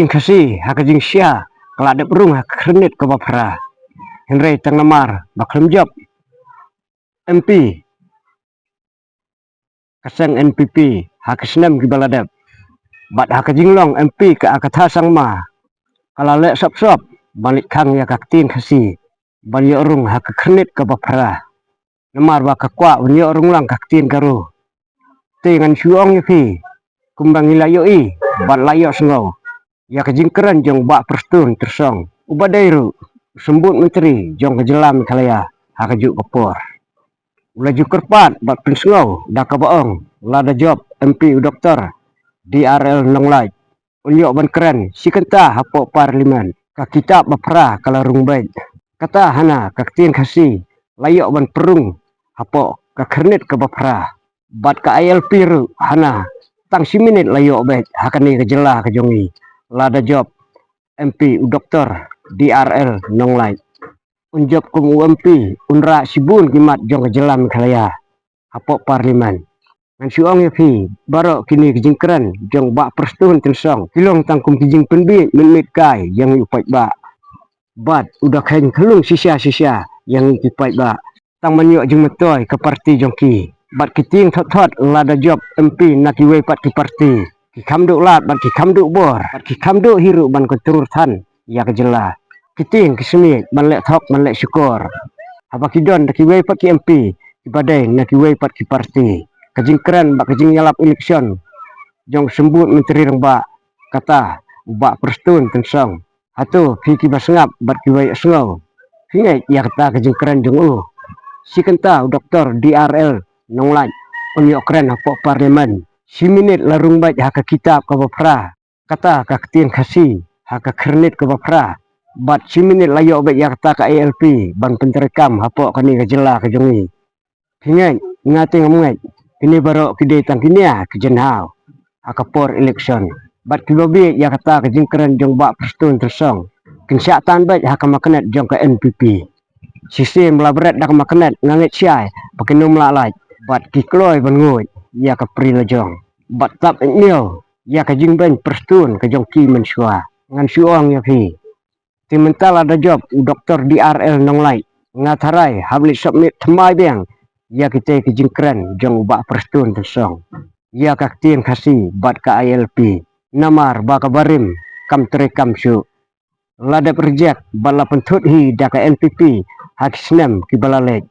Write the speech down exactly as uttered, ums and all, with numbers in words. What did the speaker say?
Khasi ha ka jingshia ka la dep rung ha ka khyrnit kaba phra. Hynrei tang namar ba khlem jop M P ka seng N P P ha ki snem kiba la dep, bad ha ka jinglong M P ka Agatha Sangma ka la leh sop sop ban leit khang ïa ka ktien Khasi ban ïoh rung ha ka khyrnit kaba phra. Namar ba ka kwah ban ïoh rung lang ka ktien Garo. Te ngan shu ong ïa phi kumba ngi la ïohi bad la ïohsngew ïa ka jingkren jong Bah Prestone Tynsong, uba dei ruh u Symbud Myntri jong ka jylla Meghalaya ha kajuh ka por. U la ju kyrpad bad pynsngew da kaba ong lada jop M P u Doktor D R L Nonglait, un ïoh ban kren shi kynta hapoh Parliament. Ka kitab ba phra ka la rung beit. Kata hana ka ktien Khasi la ïoh ban pynrung hapoh ka khyrnit kaba phra. Bad ka I L P ruh hana tang shi minit la ïoh beit ha kane ka jylla ka jong ngi, lada jop M P u Doktor D R L Nonglait. Un jop kum u M P, un rah shibun ki mat jong ka jylla Meghalaya hapoh Parliament. Ngan shu ong ïa phi, baroh kine ki jingkren jong Bah Prestone Tynsong ki long tang kum ki jingpynbiej mynmiet kai ïa ngi u paidbah. Bad u da kheiñ khlung shisha shisha ïa ngi ki paidbah. Tang ban ïoh jingmyntoi ka parti jong ki. Bad ki tieng thot thot lada jop M P na kiwei pat ki parti, ki kham duh lad bad ki kham duh bor bad ki kham duh hi ruh ban kontrol than ïa ka jylla. Ki tieng ki smiej ban leh thok ban leh shukor haba ki don da kiwei pat ki M P kiba dei na kiwei pat ki parti. Ka jingkren bad ka jingïalap election jong u Symbud Myntri Rangbah, kata u Bah Prestone Tynsong. Hato phi kiba sngap bad kiba ïohsngew, phi ngeit ïa kata ka jingkren jong u? Shi kynta u Doktor D R L Nonglait un ïoh kren hapoh Parliament. Shi minit la rung beit ha ka kitab kaba phra. Kata ka ktien Khasi ha ka khyrnit kaba phra. Bad shi minit la ïoh beit ïa kata ka I L P ban pyntreikam hapoh kane ka jylla ka jong ngi. Phi ngeit, nga te ngam ngeit, kine baroh ki dei tang ki nia ki jynhaw ha ka por election. Bad kiba bieit ïa kata ka jingkren jong Bah Prestone Tynsong kin shah tan beit ha ka magnet jong ka N P P. Shisien ba la bret da ka magnet nga ngeit shai ba kin ym lah lait bad ki kloi ban nguid ïa ka pri la jong bad tap ïa ka jingbeiñ Prestone ka jong ki mynshuwa. Ngan shu ong ïa phi, te mynta lada jop u Doktor D R L Nonglait, nga tharai hap leit submit thymmai biang ïa kitei ki jingkren jong u Bah Prestone Tynsong ïa ka ktien Khasi bad ka I L P. Namar ba ka barim kam treikam shuh. La dep reject bad la pynthut hi da ka N P P ha ki snem kiba la leit.